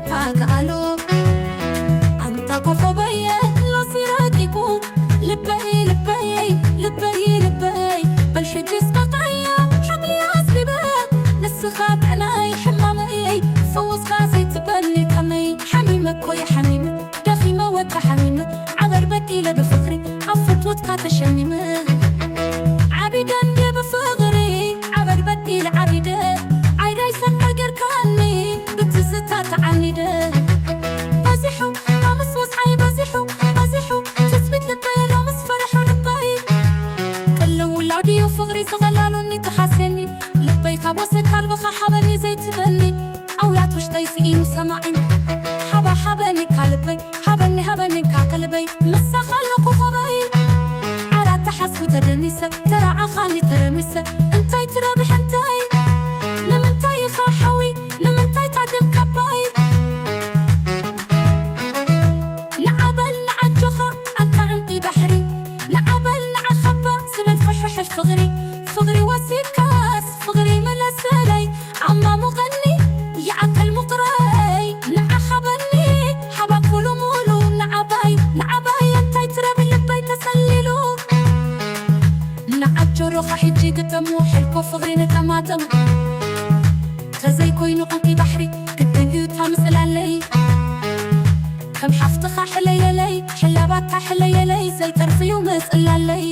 ታጋሎ ኣንታ ኮኾበየ ሎሲ ረቂቁ ልበይ ልበይ ልበይ ልበይ በል ሕጂ ስቀቃያ ሓብያ ኣስሊበ ንስኻ ጥዕናይ ሕማመይ ፈወስካ ዘይትበኒ ከመይ ሓሚመ እኮ እየ ሓሚመ ደኺመ ወዲ ሓሚመ ዓበር በዲለ ብፍቕሪ ኣብ ፍትወትካ ተሸሚመ ዓቢደ እንደ ብፍቕሪ ዓበር በዲለ ዓቢደ ዓይዳይ ሰናይ ገርካኒ ብትዝታ ተዓኒደ በዚሑ ኣምስ ወስሓይ በዚሑ በዚሑ ትጽቢት ልበይ ሎምስ ፈረሑ ልበይ ቅልው ላውድዩ ፍቕሪ ዝቐላሉኒ ተሓሴኒ ልበይ ካብ ወሰድ ካልብኻ ሓበኒ ዘይትበኒ ኣውያት ውሽጠይ ስኢኑ ሰማዒን ሓባ ሓበኒ ካልበይ ሓበኒ ሃበኒ ካከልበይ ምሳኻ ኣለኹ ኸባይ ዓራት ተሓስቡ ተደኒሰ ተራዓኻኒ ተረሚሰ እንታይ ትረብሕ እንታይ ንምንታይ ኢኻ ሓዊ ንምንታይ ታድም ካባይ ንዓበል ንዓጆኻ ኣታ ዕምቂ ባሕሪ ንዓበል ንዓኻባ ስበል ፍሕሕሽ ፍቕሪ ፍቕሪ ወሲድካስ ፍቕሪ መለሰለይ ኣማሙቐኒ ይኣክል ምቕረይ ንዓኻ በኒ ሓባ ኩሉ ሙሉ ንዓባይ ንዓባይ እንታይ ትረቢ ልበይ ተሰሊሉ ንዓጆሮኻ ሕጂ ግጠሙ ሕልኮ ፍቕሪ ንጠማጠም ተዘይኮይኑ ዕምቂ ባሕሪ ግድን እዩ ታምፅላለይ ከም ሓፍትኻ ሕለየለይ ሕላባታ ሕለየለይ ዘይተርፍዩ ምፅላለይ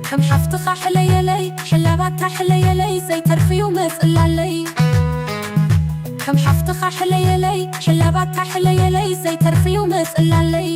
ከም ሓፍትኻ ሕለየለይ ሕላባታ ሕለየለይ ዘይተርፍዩ ምፅላለይ ከም ሓፍትኻ ሕለየለይ ሕላባታ ሕለየለይ ዘይተርፍዩ ምፅላለይ